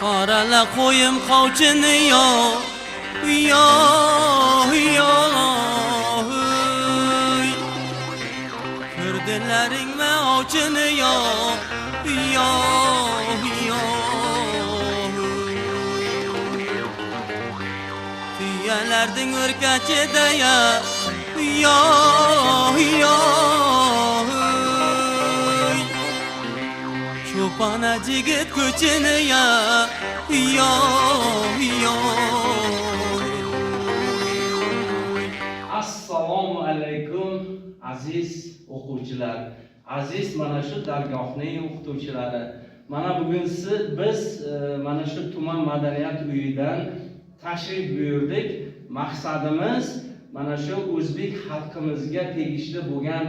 Qorala qo'yim qovchini yo yo yo, ko'rdilaringmi ovchini yo yo yo, tuyalarning o'rkachida ya yo yo, cho'pona yigit ko'chini ya yo yo. Assalomu alaykum aziz o'quvchilar, aziz mana shu dargohning o'qituvchilari. Mana bugun biz mana shu tuman madaniyat uyidan tashrif buyurdik. Maqsadimiz mana shu o'zbek xalqimizga tegishli bo'lgan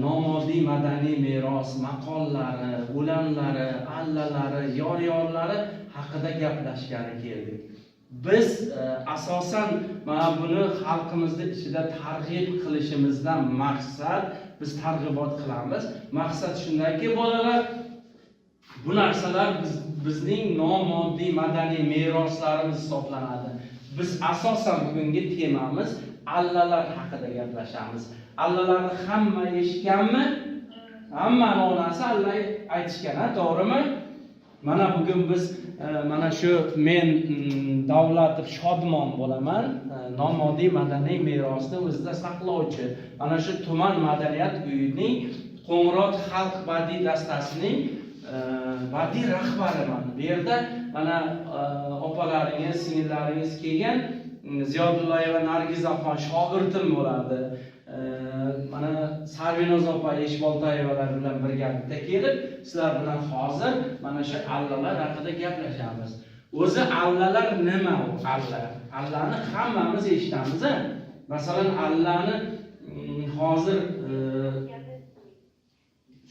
nomoddiy madaniy meros maqollari, o'lanlari, allalari, yor-yorlari haqida gaplashgani keldik. Biz asosan mana buni xalqimizni ichida targ'ib qilishimizdan maqsad, biz targ'ibot qilamiz. Maqsad shundaki, bolalar, bu narsalar bizning nomoddiy madaniy meroslarimiz hisoblanadi. Biz asosan bugungi temamiz allalar haqida gaplashamiz. Allalarni hamma eshitganmi? Hammani onasi alla aytishgan, ha, to'g'rimi? Mana bugun biz mana shu men Davlatov Shodmon bo'laman, nomoddiy madaniy merosni o'zida saqlovchi. Mana shu tuman madaniyat uyining Qo'ng'irot xalq badiiy dastasining badiiy rahbariman. Bu yerda mana opalaringiz, singillaringiz kelgan, Ziyodullayeva Nargizaxon shogirdim bo'ladi. Mana Sarvinoz opa Eshboltayevalar bilan birgalikda kelib, sizlar bilan hozir mana shu allalar haqida gaplashamiz. O'zi allalar nima u alla? Allani hammamiz eshitamiz, a? Masalan, allani hozir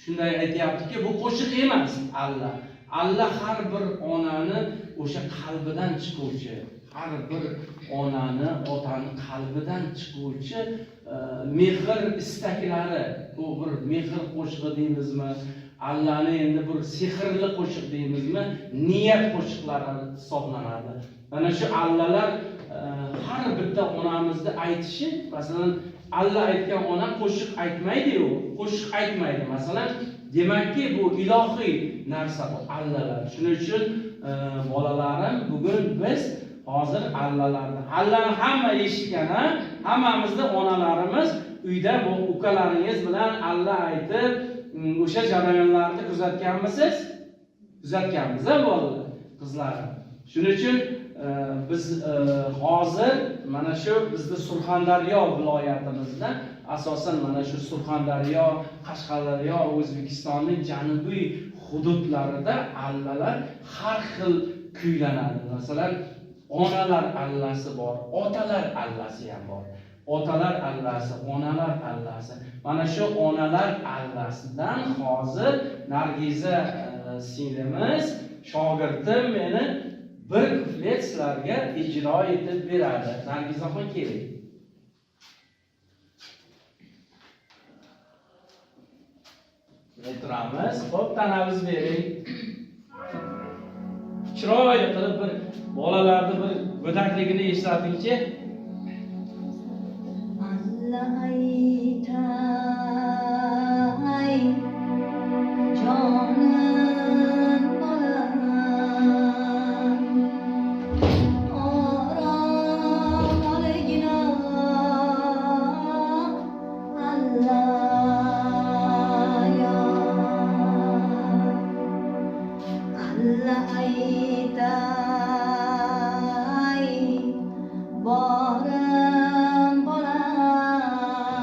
shunday aytyaptiki, bu qo'shiq emas alla. Alla har bir onani o'sha qalbidan chiquvchi, har bir onani, otani qalbidan chiquvchi mehr istaklari. Bu bir mehr qo'shig'i deymizmi? Allani endi bir sehrli qo'shiq deymizmi? Niyat qo'shiqlari hisoblanadi. Mana shu allalar har bitta onamizni aytishi, masalan, alla aytgan ona qo'shiq aytmaydi-yu, qo'shiq aytmaydi. Masalan, demakki bu ilohiy narsa bu allalar. Shuning uchun bolalarim, bugun biz hozir allalarni, allani hamma eshitgan, ha? Hammamizni onalarimiz uyda bu ukalaringiz bilan alla aytib, o'sha jarayonlarni kuzatganmisiz? Kuzatganmiz, ha, bolalar, qizlarim. Shuning uchun biz hozir mana shu bizni Surxondaryo viloyatimizda, asosan mana shu Surxondaryo, Qashqadaryo, O'zbekistonning janubiy hududlarida allalar har xil kuylanadi. Masalan, onalar allasi bor, otalar allasi ham bor. Otalar allasi, onalar allasi. Mana shu onalar allasidan hozir Nargiza singlimiz, shogirdim meni bir kuplet sizlarga ijro etib beradi. Nargizaxon, keling. O'tiramiz. Xo'p, tanaffus bering. Chiroyli qilib bir bolalarni bir go'dakligini eslatingchi. Alla aytay jonim bolam, orom olgina alla yor. Alla aytay borim bolam,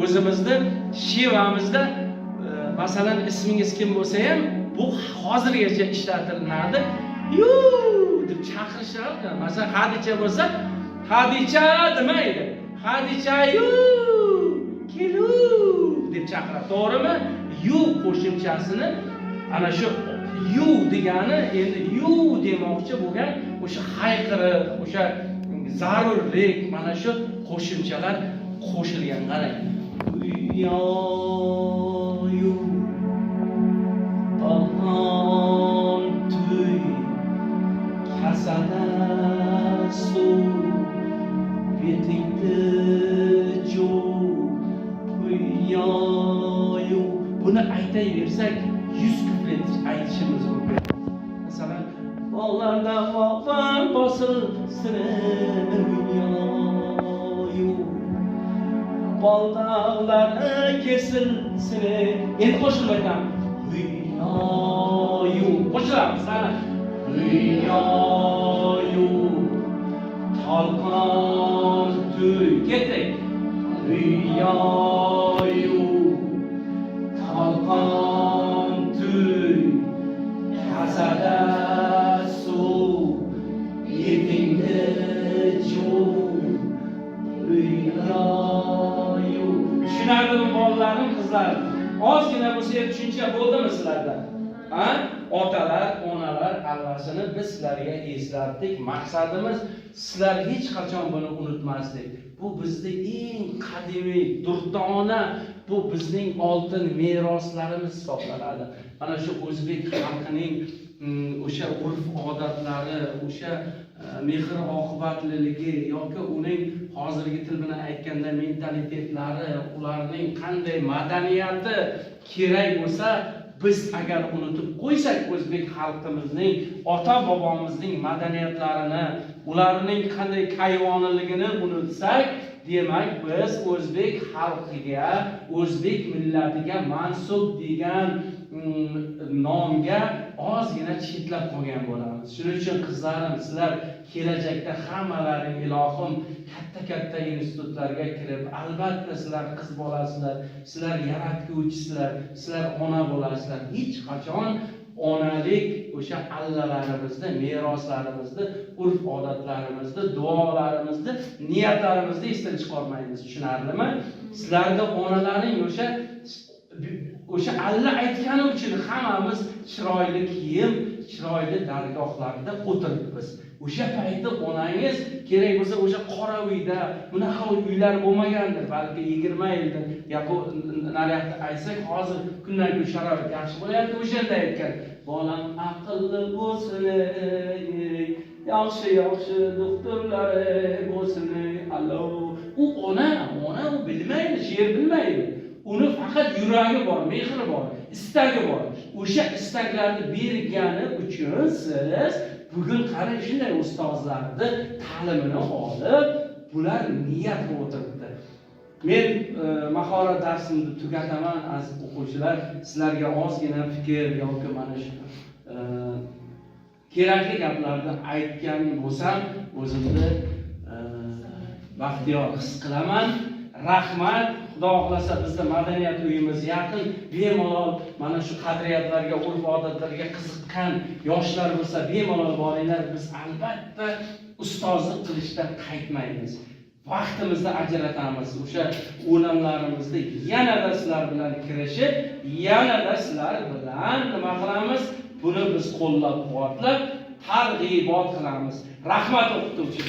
O'zimizni shevamizda, masalan, ismingiz kim bo'lsa ham, bu hozirgacha ishlatilinadi. "Yu" deb chaqirishadi. Masalan, Hadicha bo'lsa, "Hadicha" demaydi, "Hadicha yu, kelu" deb chaqiradi, to'g'rimi? "Yu" qo'shimchasini, ana shu "yu" degani endi "yu" demoqchi bo'lgan o'sha hayqiriq, o'sha zarurlik, mana shu qo'shimchalar qo'shilgan. Qarang: yo yu tolqon tuy, kasada suv, betingni juv, yo yu. Buni aytaversak, 100 kuplet aytishimiz mumkin. Masalan, bog'larda bog'lar bosilsin, yo yu, baldaqlari kesilsin. Endi qo'shilib aytamiz: yo yu. Qo'shilamiz, ana: yo yu tolqon tuy. Ketdik: yo yu tolqon tuy, kasada suv, betingni juv, yo yu. Tushunarlimi, bolalarim, qizlarim? Ozgina bo'lsa ham tushuncha bo'ldimi sizlarda? Ha, otalar, onalar allasini biz sizlarga eslatdik. Maqsadimiz sizlar hech qachon buni unutmaslik. Bu bizni eng qadimiy durdona, bu bizning oltin meroslarimiz hisoblanadi. Mana shu o'zbek xalqining o'sha urf odatlari, o'sha mehr oqibatliligi yoki uning hozirgi til bilan aytganda mentalitetlari, ularning qanday madaniyati kerak bo'lsa, biz agar unutib qo'ysak o'zbek xalqimizning, ota bobomizning madaniyatlarini, ularning qanday kayvoniligini unutsak, demak, biz o'zbek xalqiga, o'zbek millatiga mansub degan nomga ozgina chetlab qolgan bo'lamiz. Shuning uchun, qizlarim, sizlar kelajakda hammalaring, ilohim, katta katta institutlarga kirib, albatta sizlar qiz bolasizlar, sizlar yaratguvchisizlar, sizlar ona bo'lasizlar. Hech qachon onalik o'sha allalarimizni, meroslarimizni, urf odatlarimizni, duolarimizni, niyatlarimizni esdan chiqarmaymiz. Tushunarlimi? Sizlarni onalaring o'sha alla aytgani uchun hammamiz chiroyli kiyim, chiroyli dargohlarda o'tiribmiz. O'sha paytda onangiz kerak bo'lsa o'sha qora uyda, bunaqa uylar bo'lmagandir balki 20 yilda yaqin nariyoqda aytsak. Hozir kundan kun sharoit yaxshi bo'lyapti. O'shanda aytgan: "Bolam aqlli bo'lsin ey, yaxshi yaxshi doktorlar bo'lsin ey, allo." U ona, ona u bilmaydi, she'r bilmaydi. Uni faqat yuragi bor, mehri bor, istagi bor. O'sha istaklarni bergani uchun siz bugun, qarang, shunday ustozlarni ta'limini olib, bular niyat qilib o'tiribdi. Men mahorat darsimni tugataman. Aziz o'quvchilar, sizlarga ozgina fikr yoki mana shu kerakli gaplarni aytgan bo'lsam, o'zimni baxtiyor his qilaman. Rahmat. Xudo xohlasa, bizni madaniyat uyimiz yaqin. Bemalol mana shu qadriyatlarga, urf odatlarga qiziqqan yoshlar bo'lsa, bemalol boringlar. Biz albatta ustozlik qilishdan qaytmaymiz, vaqtimizni ajratamiz. O'sha o'lamlarimizni yanada sizlar bilan kirishib, yanada sizlar bilan nima qilamiz, buni biz qo'llab quvvatlab targ'ibot qilamiz. Rahmat, o'qituvchi.